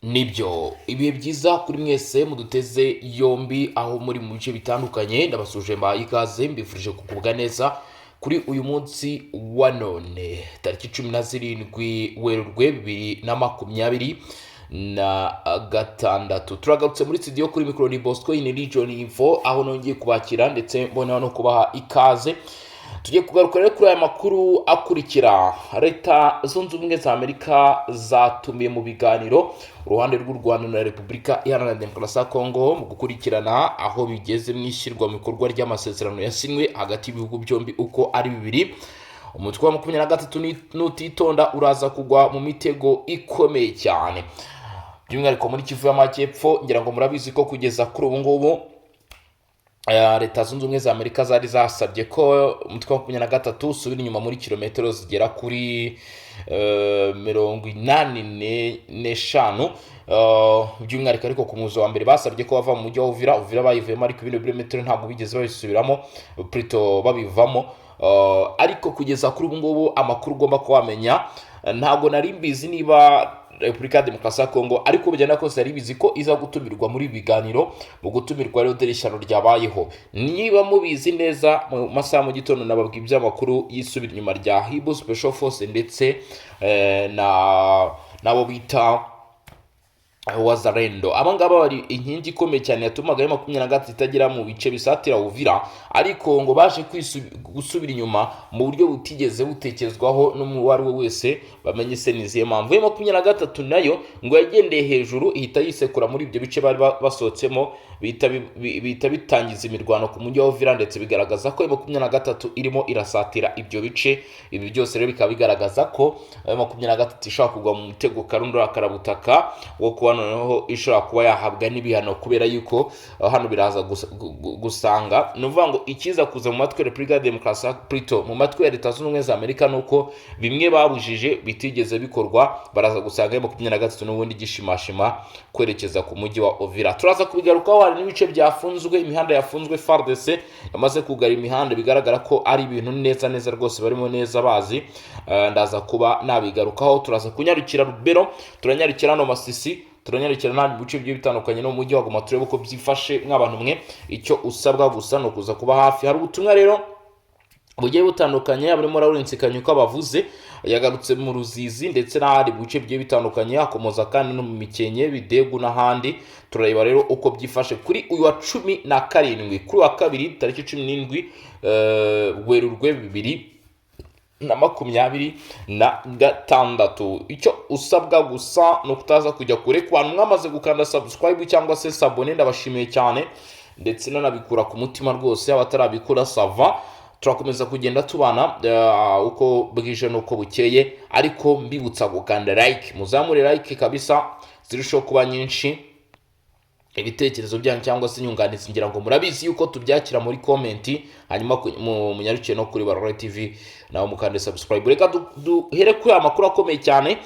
Nibyo, ibihe byiza kuri mwese muduteze yombi aho muri mu bice bitandukanye. Ndabasuje, mbahaye ikaze, mbifurije kugubwa neza kuri uyu munsi wa none, tariki 17 Werurwe 2026. Turagarutse muri studio, kuri mikoro ni Bosco in Region Info, aho nongeye kubakira ndetse mbona no kubaha ikaze. Tugiye kugaruka rero kuri aya makuru akurikira: Leta Zunze Ubumwe za Amerika zatumiye mu biganiro uruhande rw'u Rwanda na Repubulika Iharanira Demokarasi ya Kongo mu gukurikirana aho bigeze mu ishyirwa mu bikorwa ry'amasezerano yasinywe hagati y'ibihugu byombi uko ari bibiri. Umutwe wa 23 nutitonda uraza kugwa mu mitego ikomeye cyane, by'umwihariko muri Kivu y'Amajyepfo. Ngira ngo murabizi ko kugeza kuri ubu ngubu Leta Zunze Ubumwe za Amerika zari zasabye ko umutwe wa 23 usubira inyuma muri kilometero zigera kuri 85, by'umwihariko ariko ku muzo wa mbere basabye ko bava mu mujyi wa Uvira. Uvira bayivuyemo, ariko ibindi birometero ntabwo bigeze babisubiramo, plutôt babivamo. Ariko kugeza kuri ubu ngubu amakuru ugomba kuba wamenya, ntabwo nari mbizi niba Repubulika ya Demokarasi ya Kongo, ariko bigenda kose yari bizi ko iza gutumirwa muri ibi biganiro. Mu gutumirwa rero, dore ishyano ryabayeho. Niba mubizi neza, mu masaha mu gitondo nababwiye iby'amakuru y'isubira inyuma rya Hibu Special Force ndetse na nabo bita Wazalendo. Aba ngaba bari inkingi ikomeye cyane yatumaga ayo 23 itagera mu bice bisatira Uvira, ariko ngo baje gusubira inyuma mu buryo butigeze butekerezwaho n'uwo ari we wese. Bamenye se ni izihe mpamvu? Ayo 23 nayo ngo yagendeye hejuru, ihita yisekura muri ibyo bice bari basohotsemo, bihita bitangiza imirwano ku mujyi wa Uvira, ndetse bigaragaza ko ayo 23 irimo irasatira ibyo bice. Ibi byose rero bikaba bigaragaza ko ayo 23 ishobora kugwa mu mutego karundura karabutaka wo kuba noneho ishobora kuba yahabwa n'ibihano, kubera yuko hano biraza gusanga ni ukuvuga ngo ikiza kuza mu matwi ya Repubulika ya Demokarasi, plutôt mu matwi ya Leta Zunze Ubumwe za Amerika, ni uko bimwe babujije bitigeze bikorwa. Baraza gusanga ayo 23 n'ubundi gishimashima kwerekeza ku mujyi wa Uvira. Turaza kubigarukaho. Hari n'ibice byafunzwe, imihanda yafunzwe, FARDC yamaze kugara imihanda, bigaragara ko ari ibintu neza neza rwose barimo neza bazi. Ndaza kuba nabigarukaho. Turaza kunyarukira Rubero, turanyarukira hano Masisi, turanyarukira n'ahandi bice bigiye bitandukanye, no mu mujyi wa Goma, turebe uko byifashe. Mw'abantu mwe, icyo usabwa gusa ni ukuza kuba hafi. Hari ubutumwa rero bugiye butandukanye burimo Lawrence Kanyuka bavuze, yagarutse mu Ruzizi ndetse n'ahandi mu bice bigiye bitandukanye, akomoza kandi no mu Mikenke, Bidegu n'ahandi. Turareba rero uko byifashe kuri uyu wa 17, kuri wa kabiri tariki 17 Werurwe 2026. Icyo usabwa gusa ni ukutaza kujya kure. Ku bantu mwamaze gukanda subscribe cyangwa se s'abonner, ndabashimiye cyane ndetse nanabikura ku mutima rwose. Abatarabikora, ça va, turakomeza kugenda tubana uko bwije n'uko bukeye, ariko mbibutsa gukanda like, muzamure like kabisa zirushaho kuba nyinshi. Ibitekerezo byanyu cyangwa se inyunganizi, ngira ngo murabizi yuko tubyakira muri comment, hanyuma munyarukiye no kuri Barore TV nawe mukande subscribe. Reka duhere kuri aya makuru akomeye cyane,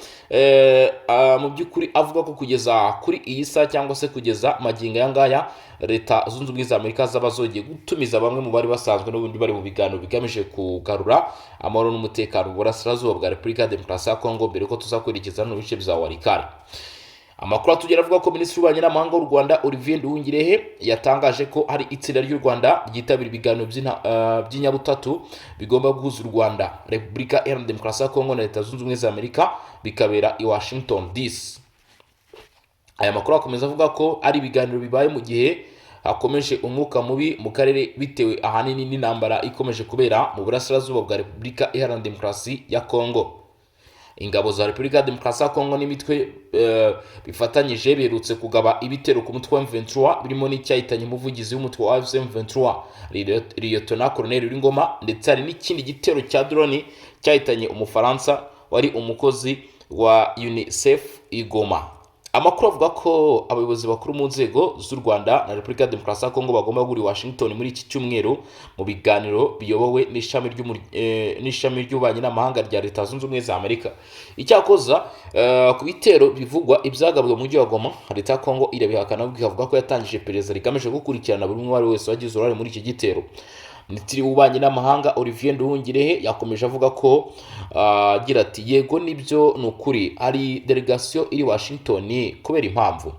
mu by'ukuri avuga ko kugeza kuri iyi saha cyangwa se kugeza magingo aya ngaya, Leta Zunze Ubumwe za Amerika zaba zongeye gutumiza bamwe mu bari basanzwe n'ubundi bari mu biganiro bigamije kugarura amahoro n'umutekano mu burasirazuba bwa Repubulika ya Demokarasi ya Kongo, mbere ko tuza kwerekeza no mu bice bya Walikale. Amakuru atugera avuga ko Minisitiri w'Ububanyi n'Amahanga w'u Rwanda, Olivier Nduhungirehe, yatangaje ko hari itsinda ry'u Rwanda ryitabira ibiganiro by'inyabutatu bigomba guhuza u Rwanda, Repubulika Iharanira Demokarasi ya Kongo na Leta Zunze Ubumwe za Amerika, bikabera i Washington DC. Aya makuru akomeza avuga ko ari ibiganiro bibaye mu gihe hakomeje umwuka mubi mu karere, bitewe ahanini n'intambara ikomeje kubera mu burasirazuba bwa Repubulika Iharanira Demokarasi ya Kongo. Ingabo za Repubulika ya Demokarasi ya Kongo n'imitwe bifatanyije biherutse kugaba ibitero ku mutwe wa M23, birimo n'icyahitanye umuvugizi w'umutwe wa AFC M23, Liyetona Colonel Ngoma, ndetse hari n'ikindi gitero cya drone cyahitanye Umufaransa wari umukozi wa UNICEF i Goma. Amakuru avuga ko abayobozi bakuru mu nzego z'u Rwanda na Repubulika ya Demokarasi ya Kongo bagomba guhurira i Washington muri iki cyumweru mu biganiro biyobowe n'ishami ry'ububanyi n'amahanga rya Leta Zunze Ubumwe za Amerika. Icyakoza ku bitero bivugwa ibyagabwe mu mujyi wa Goma, Leta ya Kongo irabihakana, ikavuga ko yatangije iperereza rigamije gukurikirana buri umwe uwo ari we wese wagize uruhare muri iki gitero. Minisitiri w'Ububanyi n'Amahanga Olivier Nduhungirehe yakomeje avuga ko agira ati: "Yego, nibyo, ni ukuri, hari delegasiyo iri Washington kubera impamvu."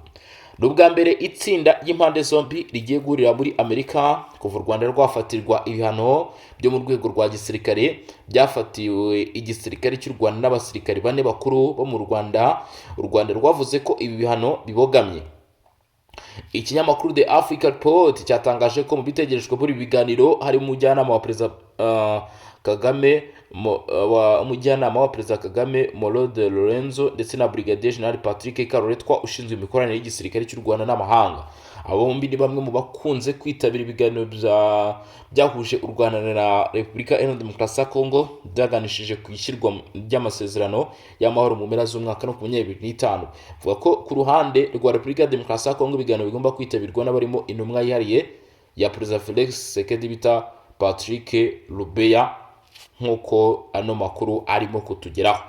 Ni ubwa mbere itsinda ry'impande zombi rigiye guhurira muri Amerika kuva u Rwanda rwafatirwa ibihano byo mu rwego rwa gisirikare byafatiwe igisirikare cy'u Rwanda n'abasirikare bane bakuru bo mu Rwanda. U Rwanda rwavuze ko ibi bihano bibogamye. Ikinyamakuru The Africa Report cyatangaje ko mu bitegerejwe muri ibi biganiro harimo umujyanama wa Perezida Kagame Molode Lorenzo ndetse na Brigadier General Patrick Karuretwa ushinzwe imikoranire y'igisirikare cy'u Rwanda n'amahanga. Abo bombi ni bamwe mu bakunze kwitabira ibiganiro byahuje u Rwanda na Repubulika Iharanira Demokarasi ya Kongo, byaganishije ku ishyirwa ry'amasezerano y'amahoro mu mpera z'umwaka no ku 25. Vuga ko ku ruhande rwa Repubulika ya Demokarasi ya Kongo ibiganiro bigomba kwitabirwa n'abarimo intumwa yihariye ya Perezida Felix Tshisekedi bita Patrick Lubeya, nk'uko ano makuru arimo kutugeraho.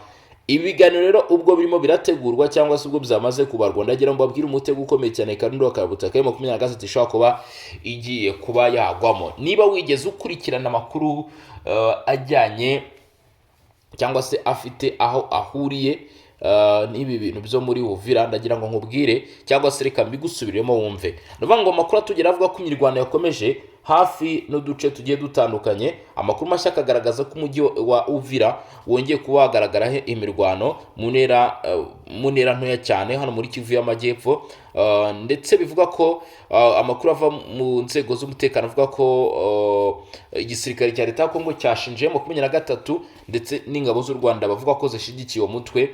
Ibi biganiro rero ubwo birimo birategurwa cyangwa se ubwo byamaze kubarwa, ndagira ngo mbabwire umutego ukomeye cyane Karundo Karabutaka ya 23 ishobora kuba igiye kuba yagwamo. Niba wigeze ukurikirana amakuru ajyanye cyangwa se afite aho ahuriye n'ibi bintu byo muri Uvira, ndagira ngo nkubwire cyangwa se reka mbigusubiremo wumve. Ni ukuvuga ngo amakuru atugera avuga ko imirwano yakomeje hafi n'uduce tugiye dutandukanye. Amakuru mashya akagaragaza ko umujyi wa Uvira wongeye kuba wagaragaraho imirwano mu ntera ntoya cyane hano muri Kivu y'Amajyepfo. Ndetse bivuga ko amakuru ava mu nzego z'umutekano avuga ko igisirikare cya Leta ya Kongo cyashinje 23 ndetse n'ingabo z'u Rwanda bavuga ko zishyigikiye uwo mutwe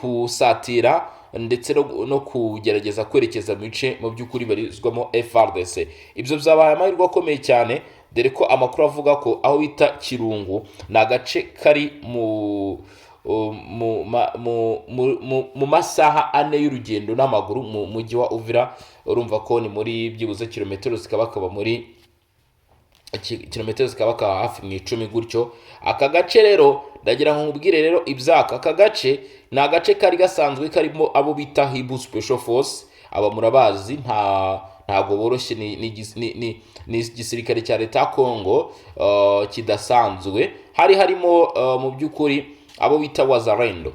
kusatira ndetse no kugerageza kwerekeza mu bice mu by'ukuri barizwamo FARDC. Ibyo byabaye amahirwe akomeye cyane, dore ko amakuru avuga ko aho bita Kirungu ni agace kari mu ma- mu- mu- mu- mu masaha 4 y'urugendo n'amaguru mu mujyi wa Uvira. Urumva ko ni muri byibuze kilometero zikabakaba muri kilometero zikaba hafi mu 10 gutyo. Aka gace rero, ndagira ngo nkubwire rero ibyaka aka gace, ni agace kari gasanzwe karimo abo bita Hibu Special Force. Aba murabazi, ntabwo boroshye, ni igisirikare cya Leta ya Kongo kidasanzwe. Hari harimo mu by'ukuri abo bita Wazalendo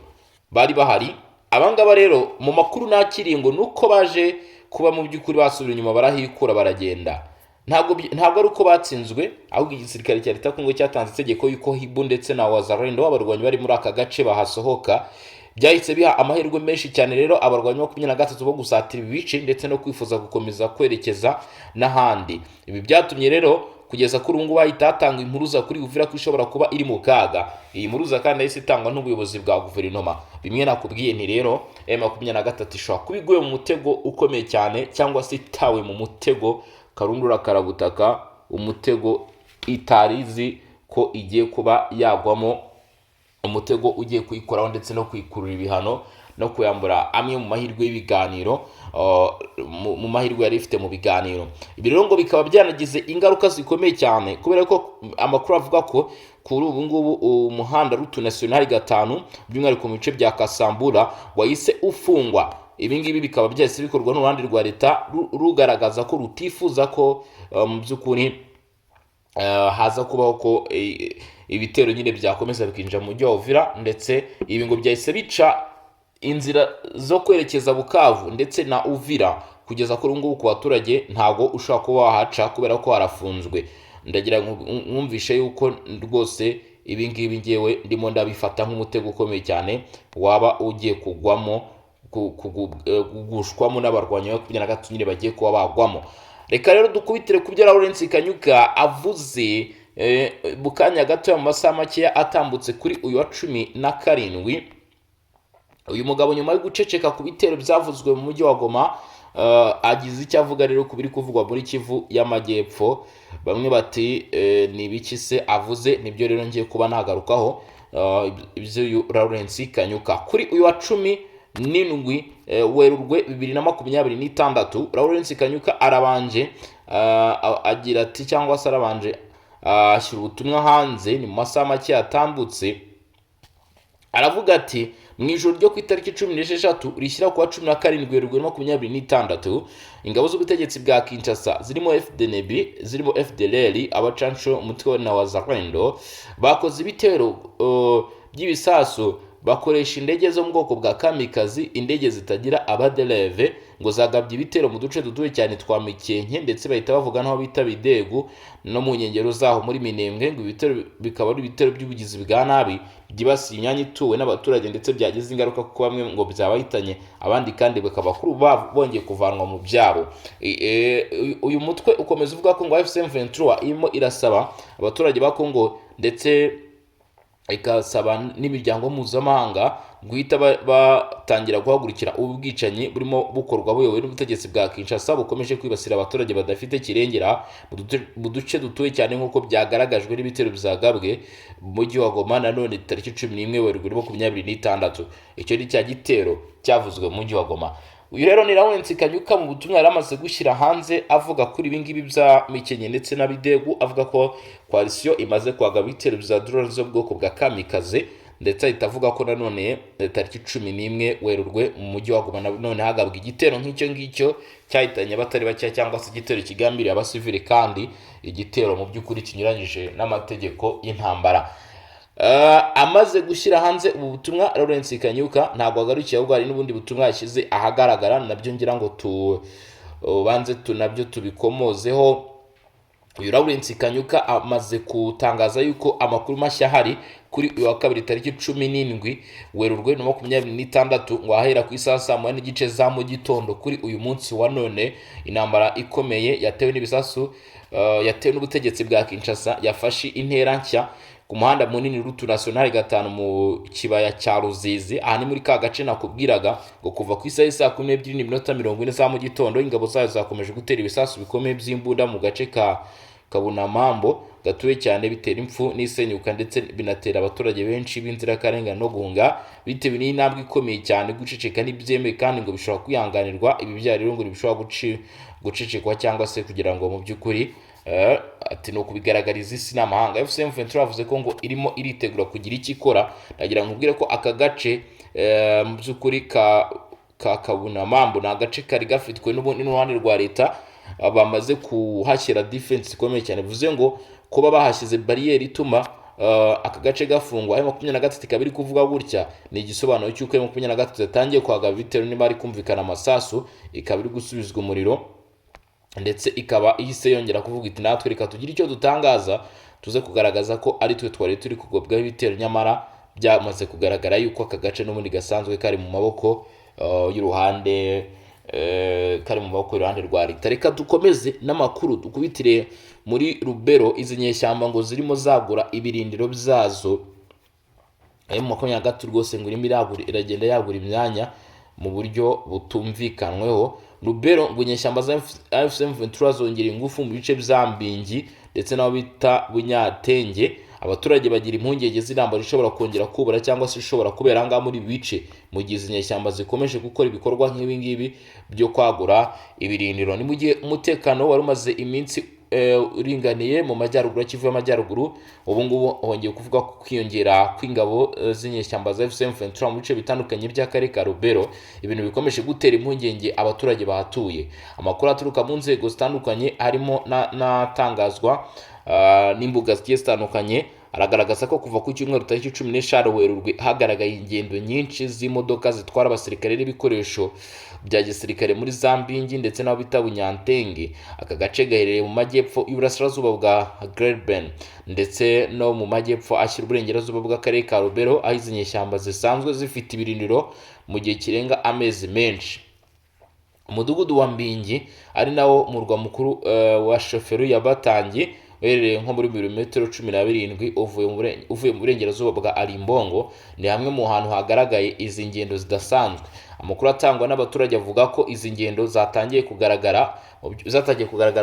bari bahari. Abangaba rero, mu makuru nakiriye ngo nuko baje kuba mu by'ukuri basubira inyuma, barahikura, baragenda. Ntabwo ari uko batsinzwe, ahubwo igisirikare cya Leta ya Kongo cyatanze itegeko yuko Hibu ndetse na Wazalendo, abarwanyi bari muri aka gace, bahasohoka. Byahise biha amahirwe menshi cyane rero abarwanyi 23 bo gusatira ibi bice ndetse no kwifuza gukomeza kwerekeza n'ahandi. Ibi byatumye rero kugeza kuri ubu ngubu hahita hatangwa impuruza kuri Uvira ko ishobora kuba iri mu kaga. Iyi mpuruza kandi yahise itangwa n'ubuyobozi bwa guverinoma. Bimwe nakubwiye nti rero M23 ishobora kuba iguye mu mutego ukomeye cyane cyangwa se itawe mu mutego karundura karabutaka, umutego itarizi ko igiye kuba yagwamo, umutego ugiye kuyikoraho ndetse no kuyikurura ibihano no kuyambura amwe mu mahirwe y'ibiganiro, mu mahirwe yari ifite mu biganiro. Ibi rero ngo bikaba byanagize ingaruka zikomeye cyane, kubera ko amakuru avuga ko kuri ubu ngubu umuhanda route nationale 5, by'umwihariko mu bice bya Kasambura, wahise ufungwa. Ibi ngibi bikaba byahise bikorwa n'uruhande rwa Leta rugaragaza ko rutifuza ko mu by'ukuri haza kubaho ko ibitero nyine byakomeza bikinjira mu mujyi wa Uvira. Ndetse ibi ngo byahise bica inzira zo kwerekeza Bukavu ndetse na Uvira. Kugeza kuri ubu ngubu ku baturage ntabwo ushobora kuba wahaca kubera ko harafunzwe. Ndagira ngo mwumvishe yuko rwose ibi ngibi ngewe ndimo ndabifata nk'umutego ukomeye cyane waba ugiye kugwamo, kugushwamo n'abarwanyi ba 23 nyine bagiye kuba bagwamo. Reka rero dukubitire ku byo Lawrence Kanyuka avuze mu kanya gato, mu masaha makeya atambutse, kuri uyu wa 17. Uyu mugabo, nyuma yo guceceka ku bitero byavuzwe mu mujyi wa Goma, agize icyo avuga rero ku biri kuvugwa muri Kivu y'Amajyepfo. Bamwe bati: "Ni ibiki se avuze?" Nibyo rero ngiye kuba nagarukaho, iby'uyu Lawrence Kanyuka kuri uyu wa 17 Werurwe 2026. Lawrence Kanyuka arabanje agira ati, cyangwa se arabanje ashyira ubutumwa hanze, ni mu masaha make yatambutse, aravuga ati: Mu ijoro ryo ku itariki 16 rishyira kuwa 17 Werurwe 2026, ingabo z'ubutegetsi bwa Kinshasa zirimo FDNB, zirimo FDLR, abacanco, umutwe na Wazalendo, bakoze ibitero by'ibisasu bakoresha indege zo mu bwoko bwa kamikazi, indege zitagira abadereve, ngo zagabye ibitero mu duce dutuwe cyane twa Mikenke, ndetse bahita bavuga n'aho bita Bidegu no mu nkengero zaho muri Minembwe. Ngo ibitero bikaba ari ibitero by'ubugizi bwa nabi byibasiye imyanya ituwe n'abaturage, ndetse byagize ingaruka kuko bamwe ngo byabahitanye, abandi kandi bakaba kuri ubu bongeye kuvanwa mu byabo. Uyu mutwe ukomeza uvuga ko ngo AFC M23 irimo irasaba abaturage ba Kongo, ndetse ikasaba n'imiryango mpuzamahanga guhita batangira guhagurukira ubu bwicanyi burimo bukorwa buyobowe n'ubutegetsi bwa Kinshasa, bukomeje kwibasira abaturage badafite kirengera mu duce dutuwe cyane, nk'uko byagaragajwe n'ibitero byagabwe mu mujyi wa Goma nanone tariki 11 Werurwe 2026. Icyo ni cya gitero cyavuzwe mu mujyi wa Goma. Uyu rero ni Lawrence Kanyuka mu butumwa yari amaze gushyira hanze avuga kuri ibi ngibi bya Mikenke ndetse na Bidegu, avuga ko coalition imaze kwagaba ibitero bya drone zo mu bwoko bwa kamikaze, ndetse ahita avuga ko nanone tariki 11 Werurwe mu mujyi wa Goma nanone hagabwa igitero nk'icyo ngicyo cyahitanye abatari bakeya, cyangwa se igitero kigambiriye abasivili, kandi igitero mu by'ukuri kinyuranyije n'amategeko y'intambara. Amaze gushyira hanze ubu butumwa, Lawrence Kanyuka ntabwo agarukiye, ahubwo hari n'ubundi butumwa yashyize ahagaragara, nabyo ngira ngo tubanze nabyo tubikomozeho. Uyu Lawrence Kanyuka amaze gutangaza yuko amakuru mashya ahari kuri uyu wa kabiri tariki 17 Werurwe na 26, ngo ahera ku isaha saa 1:30 za mu gitondo kuri uyu munsi wa none, intambara ikomeye yatewe n'ibisasu yatewe n'ubutegetsi bwa Kinshasa yafashe intera nshya ku muhanda munini route nationale 5 mu kibaya cya Ruzizi. Aha ni muri ka gace nakubwiraga ngo kuva ku isaha saa 12:40 za mu gitondo, ingabo zayo zakomeje gutera ibisasu bikomeye by'imbunda mu gace ka Kabunamambo gatuwe cyane, bitera impfu n'isenyuka, ndetse binatera abaturage benshi b'inzirakarengane no guhunga bitewe n'intambwe ikomeye cyane. Guceceka ntibyemewe kandi ngo bishobora kwihanganirwa. Ibi byaha rero ngo ntibishobora gucecekwa cyangwa se kugira ngo mu by'ukuri ati ni ukubigaragariza isi n'amahanga. AFC M23 yavuze ko ngo irimo iritegura kugira icyo ikora. Ndagira ngo nkubwire ko aka gace mu by'ukuri ka Kabunamambo ni agace kari gafitwe n'ubundi n'uruhande rwa leta, bamaze kuhashyira defense ikomeye cyane, bivuze ngo kuba bahashyize bariyeri ituma aka gace gafungwa, ayo 23 ikaba iri kuvuga gutya, ni igisobanuro cy'uko ayo 23 yatangiye kwagaba ibitero. Niba ari kumvikana amasasu, ikaba iri gusubizwa umuriro, ndetse ikaba ihise yongera kuvuga iti: "Natwe reka tugire icyo dutangaza, tuze kugaragaza ko ari twe twari turi kugobwaho ibitero." Nyamara byamaze kugaragara yuko aka gace n'ubundi gasanzwe kari mu maboko y'uruhande kari mu maboko y'uruhande rwa leta. Reka dukomeze n'amakuru, dukubitire muri Rubero. Izi nyeshyamba ngo zirimo zagura ibirindiro byazo. M23 rwose ngo irimo iragura, iragenda yagura imyanya mu buryo butumvikanweho. Rubero, ngo inyeshyamba za AFC M23 zongera ingufu mu bice bya Mbingi ndetse n'aho bita Bunyatenge. Abaturage bagira impungenge z'intambara ishobora kongera kubura cyangwa se ishobora kubera ahangaha muri ibi bice, mu gihe izi nyeshyamba zikomeje gukora ibikorwa nk'ibi ngibi byo kwagura ibirindiro. Ni mu gihe umutekano wari umaze iminsi uringaniye mu majyaruguru ya Kivu y'Amajyaruguru, ubu ngubu hongeye kuvuga ku kwiyongera kw'ingabo z'inyeshyamba za AFC M23 mu bice bitandukanye by'akarere ka Rubero, ibintu bikomeje gutera impungenge abaturage bahatuye. Amakuru aturuka mu nzego zitandukanye, harimo n'atangazwa n'imbuga zigiye zitandukanye, aragaragaza ko kuva ku cyumweru tariki 15 Werurwe hagaragaye ingendo nyinshi z'imodoka zitwara abasirikare n'ibikoresho bya gisirikare muri za Mbingi ndetse n'aho bita Bunyantenge. Aka gace gaherereye mu majyepfo y'uburasirazuba bwa Greben ndetse no mu majyepfo ashyira uburengerazuba bw'akarere ka Rubero, aho izi nyeshyamba zisanzwe zifite ibirindiro mu gihe kirenga amezi menshi. Umudugudu wa Mbingi, ari nawo murwa mukuru wa chefferie ya Batangi, uherereye nko muri birometero 17 uvuye mu burengerazuba bwa Arimbongo, ni hamwe mu hantu hagaragaye izi ngendo zidasanzwe. Amakuru atangwa n'abaturage avuga ko izi ngendo zatangiye kugaragara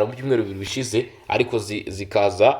mu byumweru 2 bishize, ariko zikaza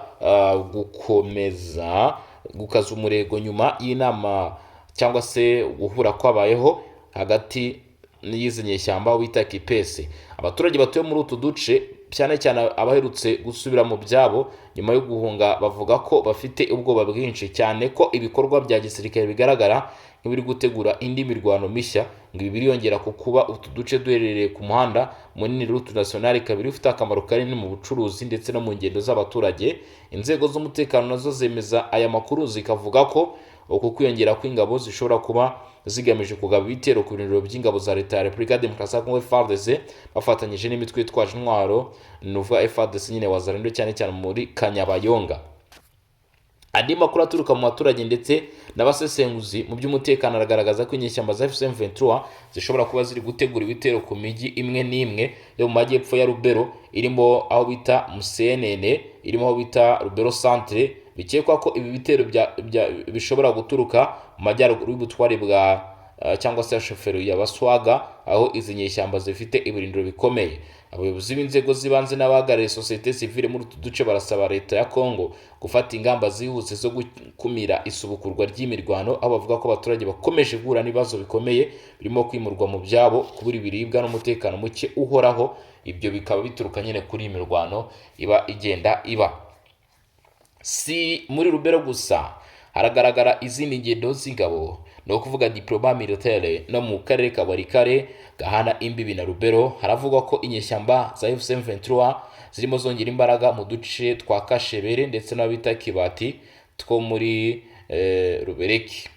gukomeza gukaza umurego nyuma y'inama cyangwa se guhura kwabayeho hagati y'izi nyeshyamba bita Kipese. Abaturage batuye muri utu duce cyane cyane abaherutse gusubira mu byabo nyuma yo guhunga, bavuga ko bafite ubwoba bwinshi cyane ko ibikorwa bya gisirikare bigaragara nk'ibiri gutegura indi mirwano mishya. Ngo ibi biriyongera ku kuba utu duce duherereye ku muhanda munini Route Nationale 2, ufite akamaro kanini mu bucuruzi ndetse no mu ngendo z'abaturage. Inzego z'umutekano nazo zemeza aya makuru, zikavuga ko uku kwiyongera kw'ingabo zishobora kuba zigamije kugaba ibitero ku birindiro by'ingabo za Leta ya Repubulika ya Demokarasi ya Kongo, FARDC, bafatanyije n'imitwe yitwaje intwaro, ni ukuvuga FARDC nyine, Wazalendo, cyane cyane muri Kanyabayonga. Andi makuru aturuka mu baturage ndetse n'abasesenguzi mu by'umutekano aragaragaza ko inyeshyamba za AFC M23 zishobora kuba ziri gutegura ibitero ku mijyi imwe n'imwe yo mu majyepfo ya Lubero, irimo aho bita Musenene, irimo aho bita Lubero Centre. Bikekwa ko ibi bitero bishobora guturuka mu majyaruguru y'ubutware bwa cyangwa se chefferie ya Baswaga, aho izi nyeshyamba zifite ibirindiro bikomeye. Abayobozi b'inzego z'ibanze n'abahagarariye sosiyete sivile muri utu duce barasaba Leta ya Kongo gufata ingamba zihuse zo gukumira isubukurwa ry'imirwano, aho bavuga ko abaturage bakomeje guhura n'ibibazo bikomeye birimo kwimurwa mu byabo, kubura ibiribwa n'umutekano muke uhoraho. Ibyo bikaba bituruka nyine kuri iyi mirwano iba igenda iba. Si muri Lubero gusa haragaragara izindi ngendo z'ingabo, ni ukuvuga déploiement militaire. No mu karere ka Walikale gahana imbibi na Lubero haravugwa ko inyeshyamba za AFC M23 zirimo zongera imbaraga mu duce twa Kashebere ndetse n'abita Kibati two muri Rubereki.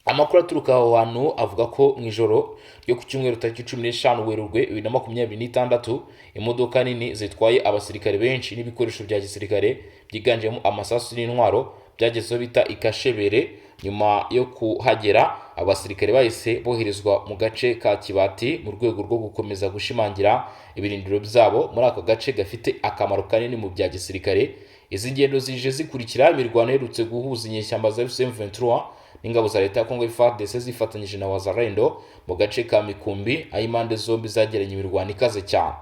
Amakuru aturuka aho hantu avuga ko mu ijoro ryo ku cyumweru tariki 15 Werurwe 2026, imodoka nini zitwaye abasirikare benshi n'ibikoresho bya gisirikare byiganjemo amasasu n'intwaro byagezeho bita Ikashebere. Nyuma yo kuhagera, abasirikare bahise boherezwa mu gace ka Kibati mu rwego rwo gukomeza gushimangira ibirindiro byabo muri aka gace gafite akamaro kanini mu bya gisirikare. Izi ngendo zije zikurikira imirwano iherutse guhuza inyeshyamba za AFC M23 n'ingabo za Leta ya Kongo, FARDC, zifatanyije na Wazalendo mu gace ka Mikumbi, aho impande zombi zagiranye imirwano ikaze cyane.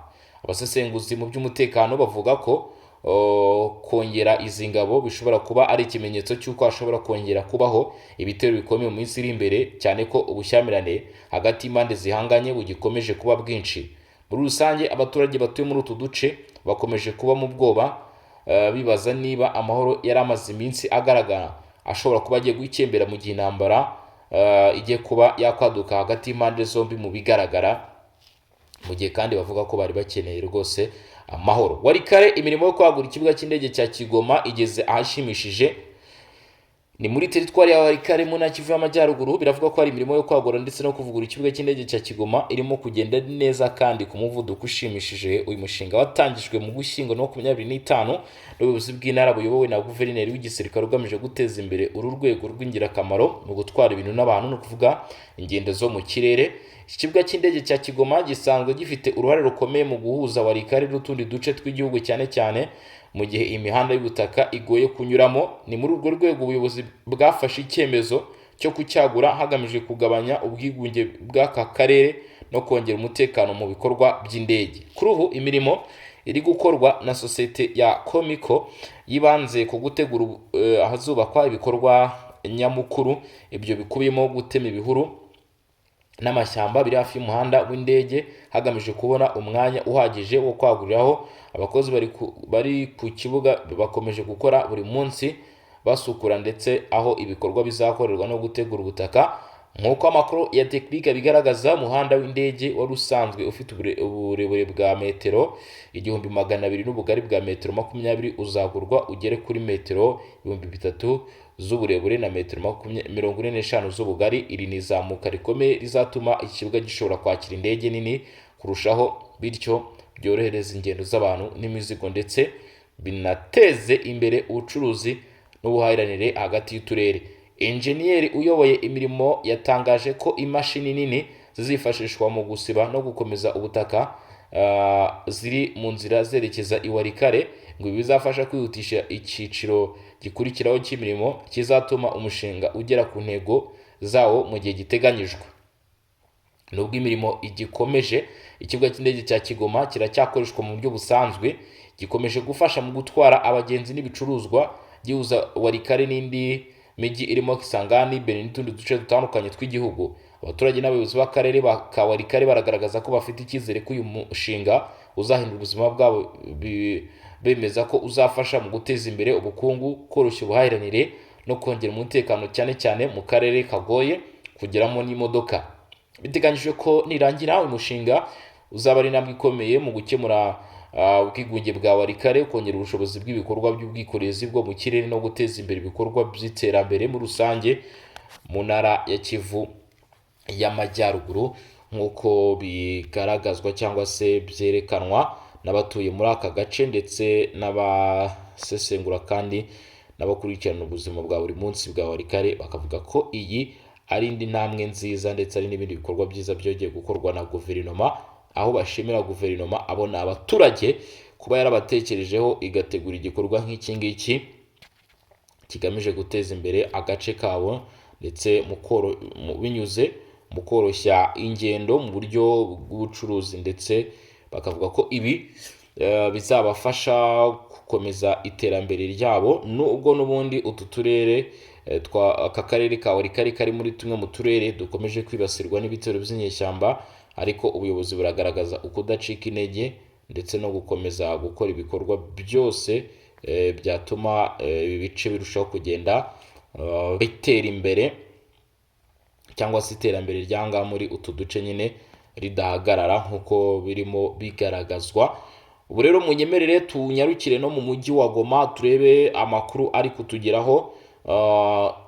Abasesenguzi mu by'umutekano bavuga ko kongera izi ngabo bishobora kuba ari ikimenyetso cy'uko hashobora kongera kubaho ibitero bikomeye mu minsi iri imbere, cyane ko ubushyamirane hagati y'impande zihanganye bugikomeje kuba bwinshi. Muri rusange, abaturage batuye muri utu duce bakomeje kuba mu bwoba, bibaza niba amahoro yari amaze iminsi agaragara ashobora kuba agiye gukembera mu gihe intambara igiye kuba yakwaduka hagati y'impande zombi mu bigaragara, mu gihe kandi bavuga ko bari bakeneye rwose amahoro. Walikale, imirimo yo kwagura ikibuga cy'indege cya Kigoma igeze ahashimishije. Ni muri teritwari ya Walikale mu ntara Kivu y'Amajyaruguru. Biravuga ko hari imirimo yo kwagura ndetse no kuvugurura ikibuga cy'indege cya Kigoma irimo kugenda neza kandi ku muvuduko ushimishije. Uyu mushinga watangijwe mu Gushyingo na 25 n'ubuyobozi bw'intara buyobowe na guverineri w'igisirikare, ugamije guteza imbere uru rwego rw'ingirakamaro mu gutwara ibintu n'abantu, ni ukuvuga ingendo zo mu kirere. Iki kibuga cy'indege cya Kigoma gisanzwe gifite uruhare rukomeye mu guhuza Walikale n'utundi duce tw'igihugu, cyane cyane mu gihe imihanda y'ubutaka igoye kunyuramo. Ni muri urwo rwego ubuyobozi bwafashe icyemezo cyo kucyagura, hagamijwe kugabanya ubwigunge bw'aka karere no kongera umutekano mu bikorwa by'indege. Kuri ubu imirimo iri gukorwa na sosiyete ya Comico yibanze ku gutegura ahazubakwa ibikorwa nyamukuru. Ibyo bikubiyemo gutema ibihuru n'amashyamba biri hafi y'umuhanda w'indege, hagamijwe kubona umwanya uhagije wo kwaguriraho. Abakozi bari ku kibuga bakomeje gukora buri munsi basukura ndetse aho ibikorwa bizakorerwa no gutegura ubutaka. Nk'uko amakuru ya tekinike abigaragaza, umuhanda w'indege wari usanzwe ufite uburebure bwa metero 1200 n'ubugari bwa metero 20 uzagurwa ugere kuri metero 3000 z'uburebure na metero 45 z'ubugari. Iri ni izamuka rikomeye rizatuma ikibuga gishobora kwakira indege nini kurushaho, bityo byorohereza ingendo z'abantu n'imizigo ndetse binateze imbere ubucuruzi n'ubuhahiranire hagati y'uturere. Enjeniyeri uyoboye imirimo yatangaje ko imashini nini zizifashishwa mu gusiba no gukomeza ubutaka ziri mu nzira zerekeza i Walikale. Ngo ibi bizafasha kwihutisha icyiciro gikurikiraho cy'imirimo, kizatuma umushinga ugera ku ntego zawo mu gihe giteganyijwe. Nubwo imirimo igikomeje, ikibuga cy'indege cya Kigoma kiracyakoreshwa mu buryo busanzwe. Gikomeje gufasha mu gutwara abagenzi n'ibicuruzwa, gihuza Walikale n'indi mijyi irimo Kisangani, Beni n'utundi duce dutandukanye tw'igihugu. Abaturage n'abayobozi b'akarere ka Walikale baragaragaza ko bafite icyizere ko uyu mushinga uzahindura ubuzima bwabo, bemeza ko uzafasha mu guteza imbere ubukungu, koroshya ubuhahiranire no kongera umutekano, cyane cyane mu karere kagoye kugeramo n'imodoka. Biteganyijwe ko nirangira, uyu mushinga uzaba ari intambwe ikomeye mu gukemura ubwigunge bwa Walikale, kongera ubushobozi bw'ibikorwa by'ubwikorezi bwo mu kirere no guteza imbere ibikorwa by'iterambere muri rusange mu ntara ya Kivu y'Amajyaruguru, nk'uko bigaragazwa cyangwa se byerekanwa n'abatuye muri aka gace ndetse n'abasesengura kandi n'abakurikirana ubuzima bwa buri munsi bwa Walikale, bakavuga ko iyi ari indi ntambwe nziza ndetse ari n'ibindi bikorwa byiza byongeye gukorwa na guverinoma, aho bashimira guverinoma, abona abaturage, kuba yarabatekerejeho igategura igikorwa nk'iki ngiki kigamije guteza imbere agace kabo, ndetse binyuze mu koroshya ingendo mu buryo bw'ubucuruzi, ndetse bakavuga ko ibi bizabafasha gukomeza iterambere ryabo, nubwo n'ubundi utu turere twa aka karere ka Walikale kari muri tumwe mu turere dukomeje kwibasirwa n'ibitero by'inyeshyamba, ariko ubuyobozi buragaragaza ukudacika intege ndetse no gukomeza gukora ibikorwa byose byatuma ibi bice birushaho kugenda bitera imbere, cyangwa se iterambere ryanga muri utu duce nyine ridahagarara, nk'uko birimo bigaragazwa. Ubu rero munyemerere tunyarukire no mu mujyi wa Goma, turebe amakuru ari kutugeraho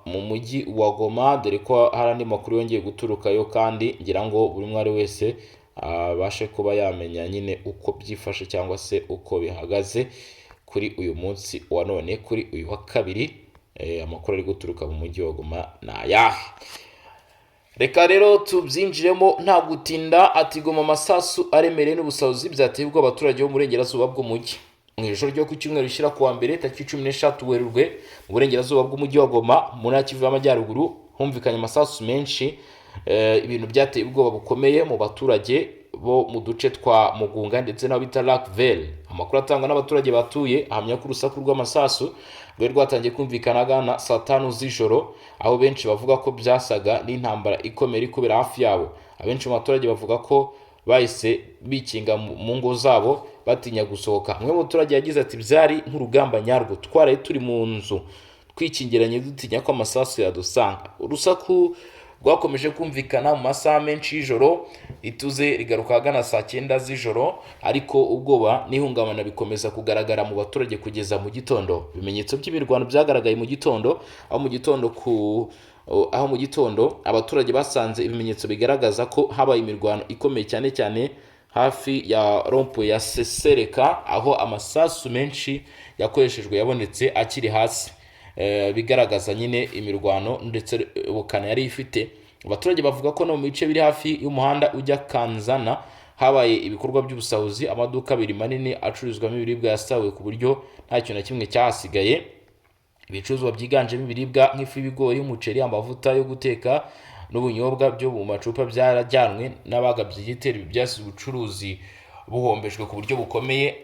mu mujyi wa Goma, dore ko hari andi makuru yongeye guturukayo, kandi ngira ngo buri umwe ari wese abashe kuba yamenya nyine uko byifashe cyangwa se uko bihagaze kuri uyu munsi wa none, kuri uyu wa kabiri. Amakuru ari guturuka mu mujyi wa Goma ni ayahe? Reka rero tubyinjiremo nta gutinda. Ati: "Goma, amasasu aremereye n'ubusahuzi byateye ubwoba abaturage bo mu burengerazuba bw'umujyi." Mu ijoro ryo ku cyumweru rishyira ku wa mbere, tariki 13 Werurwe, mu burengerazuba bw'umujyi wa Goma, mu ntara ya Kivu y'Amajyaruguru, humvikanye amasasu menshi, ibintu byateye ubwoba bukomeye mu baturage bo mu duce twa Mugunga ndetse n'aho bita Lac Vert. Amakuru atangwa n'abaturage batuye ahamya ko urusaku rw'amasasu rwari rwatangiye kumvikana ahagana saa 5 z'ijoro, aho benshi bavuga ko byasaga n'intambara ikomeye iri kubera hafi yabo. Abenshi mu baturage bavuga ko bahise bikinga mu ngo zabo, batinya gusohoka. Umwe mu baturage yagize ati: "Byari nk'urugamba nyarwo, twaraye turi mu nzu twikingiranye, dutinya ko amasasu yadusanga." Urusaku rwakomeje kumvikana mu masaha menshi y'ijoro, ituze rigaruka ahagana saa 9 z'ijoro, ariko ubwoba n'ihungabana bikomeza kugaragara mu baturage kugeza mu gitondo. Ibimenyetso by'imirwano byagaragaye mu gitondo, aho mu gitondo abaturage basanze ibimenyetso bigaragaza ko habaye imirwano ikomeye, cyane cyane hafi ya rond-point ya Sesereka, aho amasasu menshi yakoreshejwe yabonetse akiri hasi, bigaragaza nyine imirwano ndetse ubukana yari ifite. Abaturage bavuga ko no mu bice biri hafi y'umuhanda ujya Kanzana habaye ibikorwa by'ubusahuzi. Amaduka abiri manini acururizwamo ibiribwa yasahuwe ku buryo nta kintu na kimwe cyahasigaye. Ibicuruzwa byiganjemo ibiribwa nk'ifu y'ibigori, umuceri, amavuta yo guteka n'ubunyobwa byo mu macupa byarajyanwe n'abagabye igitero. Ibi byasize ubucuruzi buhombejwe ku buryo bukomeye.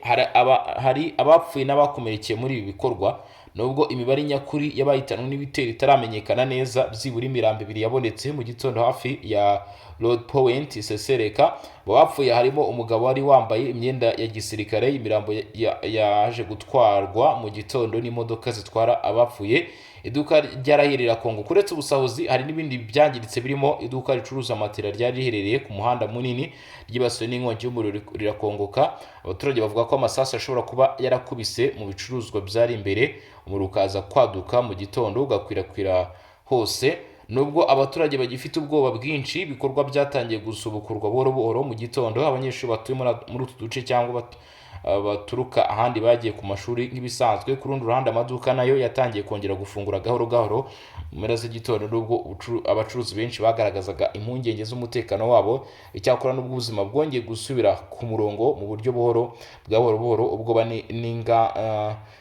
Hari abapfuye n'abakomerekeye muri ibi bikorwa. Nubwo imibare nyakuri y'abahitanwe n'ibitero itaramenyekana neza, byibura imirambo ibiri yabonetse mu gitondo hafi ya Rond-Point Sesereka. Mu bapfuye harimo umugabo wari wambaye imyenda ya gisirikare. Imirambo yaje gutwarwa mu gitondo n'imodoka zitwara abapfuye. Iduka ryarahirira Kongo. Kuretse ubusahuzi, hari n'ibindi byangiritse, birimo iduka ricuruza matera ryari riherereye ku muhanda munini, ryibasiwe n'inkongi y'umuriro rirakongoka. Abaturage bavuga ko amasasu ashobora kuba yarakubise mu bicuruzwa byari imbere, umuriro ukaza kwaduka mu gitondo ugakwirakwira hose. Nubwo abaturage bagifite ubwoba bwinshi, ibikorwa byatangiye gusubukurwa buhoro buhoro mu gitondo. Abanyeshuri batuye muri utu duce cyangwa baturuka ahandi bagiye ku mashuri nk'ibisanzwe. Ku rundi ruhande, amaduka nayo yatangiye kongera gufungura gahoro gahoro mu mpera z'igitondo, nubwo abacuruzi benshi bagaragazaga impungenge z'umutekano wabo. Icyakora, nubwo ubuzima bwongeye gusubira ku murongo mu buryo buhoro bwa buhoro buhoro, ubwoba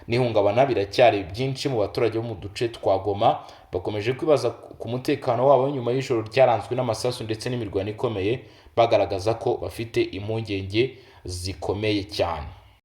n'ihungabana biracyari byinshi mu baturage bo mu duce twa Goma. Bakomeje kwibaza ku mutekano wabo nyuma y'ijoro ryaranzwe n'amasasu ndetse n'imirwano ikomeye, bagaragaza ko bafite impungenge zikomeye cyane.